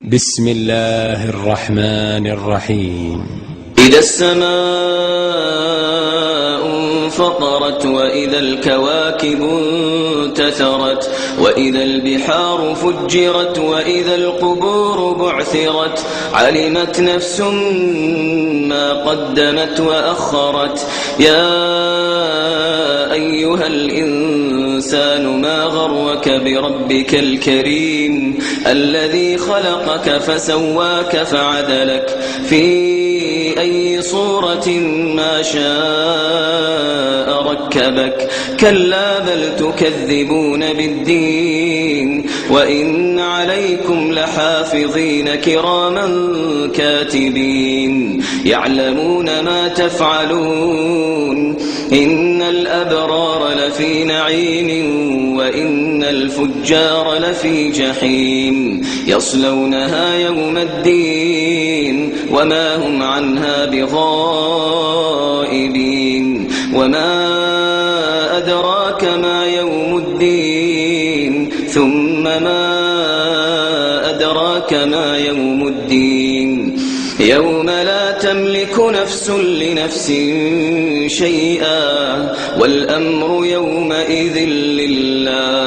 بسم الله الرحمن الرحيم. إذا السماء انفطرت وإذا الكواكب انتثرت وإذا البحار فجرت وإذا القبور بعثرت علمت نفس ما قدمت وأخرت. يا أيها الإنسان ما غرك بربك الكريم الذي خلقك فسواك فعدلك في أي صورة ما شاء ركبك. كلا بل تكذبون بالدين وإن عليكم لحافظين كراما كاتبين يعلمون ما تفعلون. إن الأبرار لفي نعيم وإن الفجار لفي جحيم يصلونها يوم الدين وما هم عنها بغائبين. وما أدراك ما يوم الدين ثم ما أدراك ما يوم الدين يوم لا تملك نفس لنفس شيئا والأمر يومئذ لله.